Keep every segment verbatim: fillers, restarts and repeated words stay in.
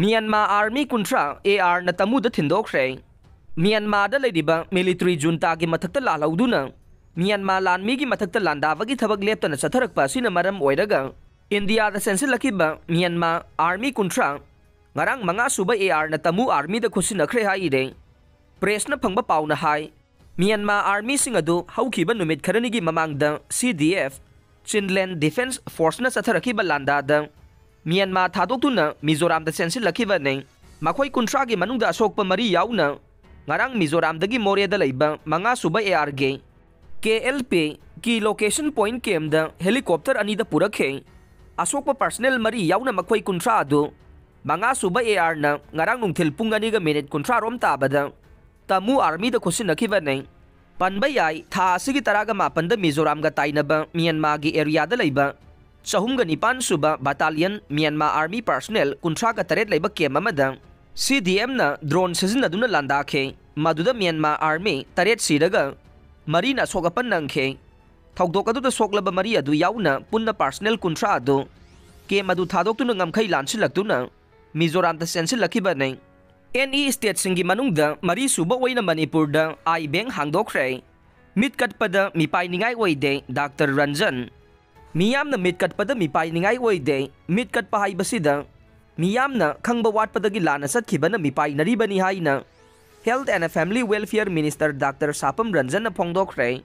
Myanmar army ꯀꯨꯟꯊ꯭ꯔꯥ ꯑꯦ ꯑꯥꯔꯅ ꯇꯃꯨꯗ ꯊꯤꯟꯗꯣꯛꯈ꯭ꯔꯦ꯫ ꯃ꯭ꯌꯥꯟꯃꯥꯔꯗ ꯂꯩꯔꯤꯕ military ꯖꯨꯟꯇꯥꯒꯤ ꯃꯊꯛꯇ ꯂꯥꯜꯍꯧꯗꯨꯅ ꯃ꯭ꯌꯥꯟꯃꯥꯔ ꯂꯥꯟꯃꯤꯒꯤ ꯃꯊꯛꯇ ꯂꯥꯟꯗꯥꯕꯒꯤ ꯊꯕꯛ ꯂꯦꯞꯇꯅ ꯆꯠꯊꯔꯛꯄ ꯑꯁꯤꯅ ꯃꯔꯝ ꯑꯣꯏꯔꯒ ꯏꯟꯗꯤꯌꯥꯗ ꯆꯦꯟꯁꯤꯜꯂꯛꯈꯤꯕ ꯃ꯭ꯌꯥꯟꯃꯥꯔ ꯑꯥꯔꯃꯤ ꯀꯨꯟꯊ꯭ꯔꯥ ꯉꯔꯥꯡ ꯃꯉꯥ ꯁꯨꯕ ꯑꯦ ꯑꯥꯔꯅ ꯇꯃꯨ ꯑꯥꯔꯃꯤꯗ ꯈꯨꯠꯁꯤꯟꯅꯈ꯭ꯔꯦ ꯍꯥꯏꯔꯦ꯫ ꯄ꯭ꯔꯦꯁꯅ ꯐꯪꯕ ꯄꯥꯎꯅ ꯍꯥꯏ, ꯃ꯭ꯌꯥꯟꯃꯥꯔ ꯑꯥꯔꯃꯤꯁꯤꯡ ꯑꯗꯨ ꯍꯧꯈꯤꯕ ꯅꯨꯃꯤꯠ ꯈꯔꯅꯤꯒꯤ ꯃꯃꯥꯡꯗ ꯁꯤ ꯗꯤ ꯑꯦꯐ, ꯆꯤꯟꯂꯦꯟ ꯗꯤꯐꯦꯟꯁ ꯐꯣꯔꯁꯅ ꯆꯠꯊꯔꯛꯈꯤꯕ ꯂꯥꯟꯗꯥꯗ ꯃ꯭ꯌꯥꯟꯃꯥꯔ ꯊꯥꯗꯣꯛꯇꯨꯅ ꯃꯤꯖꯣꯔꯥꯝꯗ ꯆꯦꯟꯁꯤꯜꯂꯛꯈꯤꯕꯅꯤ꯫ ꯃꯈꯣꯏ ꯀꯨꯟꯊ꯭ꯔꯥꯒꯤ ꯃꯅꯨꯡꯗ ꯑꯁꯣꯛꯄ ꯃꯔꯤ ꯌꯥꯎꯅ ꯉꯔꯥꯡ ꯃꯤꯖꯣꯔꯥꯝꯗꯒꯤ ꯃꯣꯔꯦꯗ ꯂꯩꯕ ꯃꯉꯥ ꯁꯨꯕ ꯑꯦ ꯑꯥꯔꯒꯤ ꯀꯦ ꯑꯦꯜ ꯄꯤ ꯀꯤ ꯂꯣꯀꯦꯁꯟ ꯄꯣꯏꯟꯠ ꯀꯦꯝꯗ ꯍꯦꯂꯤꯀꯣꯞꯇꯔ ꯑꯅꯤꯗ ꯄꯨꯔꯛꯈꯤ꯫ ꯑꯁꯣꯛꯄ ꯄꯔꯁꯅꯦꯜ ꯃꯔꯤ ꯌꯥꯎꯅ ꯃꯈꯣꯏ ꯀꯨꯟꯊ꯭ꯔꯥ ꯑꯗꯨ ꯃꯉꯥ ꯁꯨꯕ ꯑꯦ ꯑꯥꯔꯅ ꯉꯔꯥꯡ ꯅꯨꯡꯊꯤꯜ ꯄꯨꯡ ꯑꯅꯤꯒ ꯃꯤꯅꯤꯠ ꯀꯨꯟꯊ꯭ꯔꯥ ꯔꯣꯝ ꯇꯥꯕꯗ ꯇꯃꯨ ꯑꯥꯔꯃꯤꯗ ꯈꯨꯠꯁꯤꯟꯅꯈꯤꯕꯅꯤ꯫ ꯄꯟꯕ ꯌꯥꯏ, ꯊꯥ ꯑꯁꯤꯒꯤ ꯇꯔꯥꯒ ꯃꯥꯄꯟꯗ ꯃꯤꯖꯣꯔꯥꯝꯒ ꯇꯥꯏꯅꯕ ꯃ꯭ꯌꯥꯟꯃꯥꯔꯒꯤ ꯑꯦꯔꯤꯌꯥꯗ ꯂꯩꯕ ꯆꯍꯨꯝꯒ ꯅꯤꯄꯥꯟ ꯁꯨꯕ ꯕꯥꯇꯥꯂꯤꯌꯟ ꯃ꯭ꯌꯥꯟꯃꯥꯔ ꯑꯥꯔꯃꯤ ꯄꯔꯁꯅꯦꯜ ꯀꯨꯟꯊ꯭ꯔꯥꯒ ꯇꯔꯦꯠ ꯂꯩꯕ ꯀꯦꯝ ꯑꯃꯗ ꯁꯤ ꯗꯤ ꯑꯦꯝꯅ ꯗ꯭ꯔꯣꯟ ꯁꯤꯖꯤꯟꯅꯗꯨꯅ ꯂꯥꯟꯗꯥꯈꯤ꯫ ꯃꯗꯨꯗ ꯃ꯭ꯌꯥꯟꯃꯥꯔ ꯑꯥꯔꯃꯤ ꯇꯔꯦꯠ ꯁꯤꯔꯒ ꯃꯔꯤꯅ ꯑꯁꯣꯛ ꯑꯄꯟ ꯅꯪꯈꯤ꯫ ꯊꯧꯗꯣꯛ ꯑꯗꯨꯗ ꯁꯣꯛꯂꯕ ꯃꯔꯤ ꯑꯗꯨ ꯌꯥꯎꯅ ꯄꯨꯟꯅ ꯄꯔꯁꯅꯦꯜ ꯀꯨꯟꯊ꯭ꯔꯥ ꯑꯗꯨ ꯀꯦꯝ ꯑꯗꯨ ꯊꯥꯗꯣꯛꯇꯨꯅ ꯉꯝꯈꯩ ꯂꯥꯟꯁꯤꯜꯂꯛꯇꯨꯅ ꯃꯤꯖꯣꯔꯥꯝꯗ ꯆꯦꯟꯁꯤꯜꯂꯛꯈꯤꯕꯅꯤ꯫ ꯑꯦꯅꯤ ꯁ꯭ꯇꯦꯠꯁꯤꯡꯒꯤ ꯃꯅꯨꯡꯗ ꯃꯔꯤ ꯁꯨꯕ ꯑꯣꯏꯅ ꯃꯅꯤꯄꯨꯔꯗ ꯑꯥꯏ ꯕꯦꯡ ꯍꯥꯡꯗꯣꯛꯈ꯭ꯔꯦ꯫ ꯃꯤꯠ ꯀꯠꯄꯗ ꯃꯤꯄꯥꯏꯅꯤꯡꯉꯥꯏ ꯑꯣꯏꯗꯦ, ꯗꯥꯛꯇꯔ ꯔꯟꯖꯟ꯫ ꯃꯤꯌꯥꯝꯅ ꯃꯤꯠ ꯀꯠꯄꯗ ꯃꯤꯄꯥꯏꯅꯤꯡꯉꯥꯏ ꯑꯣꯏꯗꯦ꯫ ꯃꯤꯠ ꯀꯠꯄ ꯍꯥꯏꯕꯁꯤꯗ ꯃꯤꯌꯥꯝꯅ ꯈꯪꯕ ꯋꯥꯠꯄꯗꯒꯤ ꯂꯥꯟꯅ ꯆꯠꯈꯤꯕꯅ ꯃꯤꯄꯥꯏꯅꯔꯤꯕꯅꯤ ꯍꯥꯏꯅ Health and Family Welfare Minister doctor Sapam ꯔꯟꯖꯟꯅ ꯐꯣꯡꯗꯣꯛꯈ꯭ꯔꯦ꯫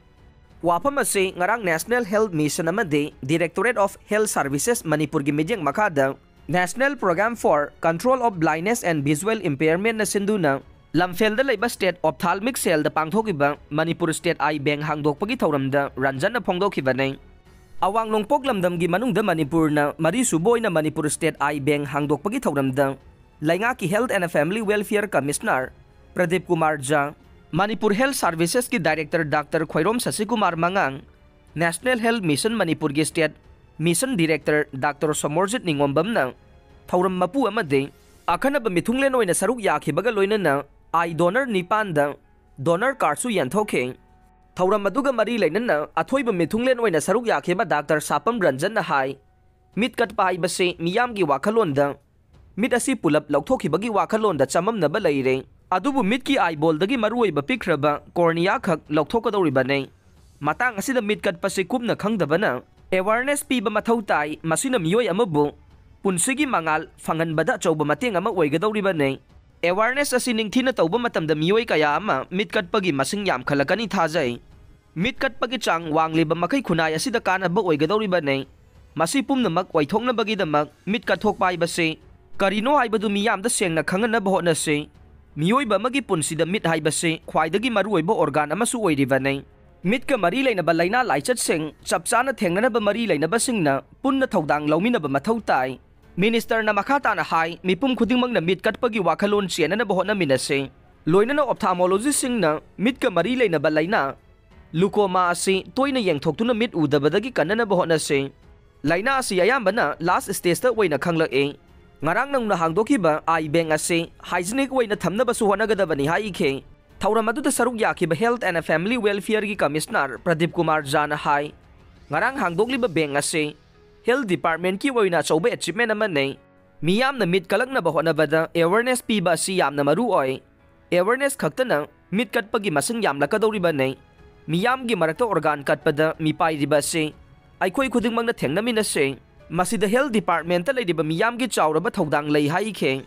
ꯋꯥꯐꯝ ꯑꯁꯤ ꯉꯔꯥꯡ National Health Mission ꯑꯃꯗꯤ Directorate of Health Services ꯃꯅꯤꯄꯨꯔꯒꯤ ꯃꯤꯠꯌꯦꯡ ꯃꯈꯥꯗ National Program for Control of Blindness and Visual Impairmentꯅ ꯁꯤꯟꯗꯨꯅ ꯂꯝꯐꯦꯜꯗ ꯂꯩꯕ State Ophthalmic Cellꯗ ꯄꯥꯡꯊꯣꯛꯈꯤꯕ ꯃꯅꯤꯄꯨꯔ State Eye Bank ꯍꯥꯡꯗꯣꯛꯄꯒꯤ ꯊꯧꯔꯝꯗ ꯔꯟꯖꯟꯅ ꯐꯣꯡꯗꯣꯛꯈꯤꯕꯅꯤ꯫ ꯑꯋꯥꯡ ꯅꯣꯡꯄꯣꯛ ꯂꯝꯗꯝꯒꯤ ꯃꯅꯨꯡꯗ ꯃꯅꯤꯄꯨꯔꯅ ꯃꯔꯤ ꯁꯨꯕ ꯑꯣꯏꯅ ꯃꯅꯤꯄꯨꯔ State Eye Bank ꯍꯥꯡꯗꯣꯛꯄꯒꯤ ꯊꯧꯔꯝꯗ ꯂꯩꯉꯥꯛꯀꯤ Health and Family Welfare Commissioner Pradeep Kumar Jha, Manipur Health Servicesꯀꯤ Director ꯗꯥꯛꯇꯔ ꯈ꯭ꯋꯥꯏꯔꯣꯝ ꯁꯁꯤꯀꯨꯃꯥꯔ ꯃꯉꯥꯡ, National Health Mission ꯃꯅꯤꯄꯨꯔꯒꯤ State Mission Director doctor Somorjit ꯅꯤꯉꯣꯝꯕꯝꯅ ꯊꯧꯔꯝ ꯃꯄꯨ ꯑꯃꯗꯤ ꯑꯈꯟꯅꯕ ꯃꯤꯊꯨꯡꯂꯦꯟ ꯑꯣꯏꯅ ꯁꯔꯨꯛ ꯌꯥꯈꯤꯕꯒ ꯂꯣꯏꯅꯅ eye donor ꯅꯤꯄꯥꯟꯗ donor cardꯁꯨ ꯌꯦꯟꯊꯣꯛꯈꯤ꯫ ꯊꯧꯔꯝ ꯑꯗꯨꯒ ꯃꯔꯤ ꯂꯩꯅꯅ ꯑꯊꯣꯏꯕ ꯃꯤꯊꯨꯡꯂꯦꯟ ꯑꯣꯏꯅ ꯁꯔꯨꯛ ꯌꯥꯈꯤꯕ ꯗꯥꯛꯇꯔ ꯁꯥꯄꯝ ꯔꯟꯖꯟꯅ ꯍꯥꯏ, ꯃꯤꯠ ꯀꯠꯄ ꯍꯥꯏꯕꯁꯤ ꯃꯤꯌꯥꯝꯒꯤ ꯋꯥꯈꯜꯂꯣꯟꯗ ꯃꯤꯠ ꯑꯁꯤ ꯄꯨꯂꯞ ꯂꯧꯊꯣꯛꯈꯤꯕꯒꯤ ꯋꯥꯈꯜꯂꯣꯟꯗ ꯆꯃꯝꯅꯕ ꯂꯩꯔꯦ꯫ ꯑꯗꯨꯕꯨ ꯃꯤꯠꯀꯤ eyeballꯗꯒꯤ ꯃꯔꯨꯑꯣꯏꯕ ꯄꯤꯛꯈ꯭ꯔꯕ cornea ꯈꯛ ꯂꯧꯊꯣꯛꯀꯗꯧꯔꯤꯕꯅꯤ꯫ ꯃꯇꯥꯡ ꯑꯁꯤꯗ ꯃꯤꯠ ꯀꯠꯄꯁꯤ ꯀꯨꯞꯅ ꯈꯪꯗꯕꯅ awareness ꯄꯤꯕ ꯃꯊꯧ ꯇꯥꯏ꯫ ꯃꯁꯤꯅ ꯃꯤꯑꯣꯏ ꯑꯃꯕꯨ ꯄꯨꯟꯁꯤꯒꯤ ꯃꯉꯥꯜ ꯐꯪꯍꯟꯕꯗ ꯑꯆꯧꯕ ꯃꯇꯦꯡ ꯑꯃ ꯑꯣꯏꯒꯗꯧꯔꯤꯕꯅꯤ꯫ Awareness ꯑꯁꯤ ꯅꯤꯡꯊꯤꯅ ꯇꯧꯕ ꯃꯇꯝꯗ ꯃꯤꯑꯣꯏ ꯀꯌꯥ ꯑꯃ ꯃꯤꯠ ꯀꯠꯄꯒꯤ ꯃꯁꯤꯡ ꯌꯥꯝꯈꯠꯂꯛꯀꯅꯤ ꯊꯥꯖꯩ꯫ ꯃꯤꯠ ꯀꯠꯄꯒꯤ ꯆꯥꯡ ꯋꯥꯡꯂꯤꯕ ꯃꯈꯩ ꯈꯨꯟꯅꯥꯏ ꯑꯁꯤꯗ ꯀꯥꯟꯅꯕ ꯑꯣꯏꯒꯗꯧꯔꯤꯕꯅꯤ꯫ ꯃꯁꯤ ꯄꯨꯝꯅꯃꯛ ꯑꯣꯏꯊꯣꯛꯅꯕꯒꯤꯗꯃꯛ ꯃꯤꯠ ꯀꯠꯊꯣꯛꯄ ꯍꯥꯏꯕꯁꯤ ꯀꯔꯤꯅꯣ ꯍꯥꯏꯕꯗꯨ ꯃꯤꯌꯥꯝꯗ ꯁꯦꯡꯅ ꯈꯪꯍꯟꯅꯕ ꯍꯣꯠꯅꯁꯤ꯫ ꯃꯤꯑꯣꯏꯕ ꯑꯃꯒꯤ ꯄꯨꯟꯁꯤꯗ ꯃꯤꯠ ꯍꯥꯏꯕꯁꯤ ꯈ꯭ꯋꯥꯏꯗꯒꯤ ꯃꯔꯨꯑꯣꯏꯕ organ ꯑꯃꯁꯨ ꯑꯣꯏꯔꯤꯕꯅꯤ꯫ ꯃꯤꯠꯀ ꯃꯔꯤ ꯂꯩꯅꯕ ꯂꯥꯏꯅꯥ ꯂꯥꯏꯆꯠꯁꯤꯡ ꯆꯞ ꯆꯥꯅ ꯊꯦꯡꯅꯅꯕ ꯃꯔꯤ ꯂꯩꯅꯕꯁꯤꯡꯅ ꯄꯨꯟꯅ ꯊꯧꯗꯥꯡ ꯂꯧꯃꯤꯟꯅꯕ ꯃꯊꯧ ꯇꯥꯏ꯫ Ministerꯅ ꯃꯈꯥ ꯇꯥꯅ ꯍꯥꯏ, ꯃꯤꯄꯨꯝ ꯈꯨꯗꯤꯡꯃꯛꯅ ꯃꯤꯠ ꯀꯠꯄꯒꯤ ꯋꯥꯈꯜꯂꯣꯟ ꯆꯦꯟꯅꯅꯕ ꯍꯣꯠꯅꯃꯤꯟꯅꯁꯤ꯫ ꯂꯣꯏꯅꯅ ophthalmologistꯁꯤꯡꯅ ꯃꯤꯠꯀ ꯃꯔꯤ ꯂꯩꯅꯕ ꯂꯥꯏꯅꯥ glaucoma ꯑꯁꯤ ꯇꯣꯏꯅ ꯌꯦꯡꯊꯣꯛꯇꯨꯅ ꯃꯤꯠ ꯎꯗꯕꯗꯒꯤ ꯀꯟꯅꯅꯕ ꯍꯣꯠꯅꯁꯤ꯫ ꯂꯥꯏꯅꯥ ꯑꯁꯤ ꯑꯌꯥꯝꯕꯅ last stageꯇ ꯑꯣꯏꯅ ꯈꯪꯂꯛꯏ꯫ ꯉꯔꯥꯡ ꯅꯧꯅ ꯍꯥꯡꯗꯣꯛꯈꯤꯕ eye bank ꯑꯁꯤ hygienic ꯑꯣꯏꯅ ꯊꯝꯅꯕꯁꯨ ꯍꯣꯠꯅꯒꯗꯕꯅꯤ ꯍꯥꯏꯈꯤ꯫ ꯊꯧꯔꯝ ꯑꯗꯨꯗ ꯁꯔꯨꯛ ꯌꯥꯈꯤꯕ Health and Family Welfareꯒꯤ Commissioner Pradeep Kumar ꯖꯥꯅ ꯍꯥꯏ, ꯉꯔꯥꯡ ꯍꯥꯡꯗꯣꯛꯂꯤꯕ bank ꯑꯁꯤ Health Departmentꯀꯤ ꯑꯣꯏꯅ ꯑꯆꯧꯕ achievement ꯑꯃꯅꯤ꯫ ꯃꯤꯌꯥꯝꯅ ꯃꯤꯠ ꯀꯂꯛꯅꯕ ꯍꯣꯠꯅꯕꯗ awareness ꯄꯤꯕ ꯑꯁꯤ ꯌꯥꯝꯅ ꯃꯔꯨ ꯑꯣꯏ꯫ Awareness ꯈꯛꯇꯅ ꯃꯤꯠ ꯀꯠꯄꯒꯤ ꯃꯁꯤꯡ ꯌꯥꯝꯂꯛꯀꯗꯧꯔꯤꯕꯅꯤ꯫ ꯃꯤꯌꯥꯝꯒꯤ ꯃꯔꯛꯇ organ ꯀꯠꯄꯗ ꯃꯤꯄꯥꯏꯔꯤꯕ ꯑꯁꯤ ꯑꯩꯈꯣꯏ ꯈꯨꯗꯤꯡꯃꯛꯅ ꯊꯦꯡꯅꯃꯤꯟꯅꯁꯤ꯫ ꯃꯁꯤꯗ Health Departmentꯇ ꯂꯩꯔꯤꯕ ꯃꯤꯌꯥꯝꯒꯤ ꯆꯥꯎꯔꯕ ꯊꯧꯗꯥꯡ ꯂꯩ ꯍꯥꯏꯈꯤ꯫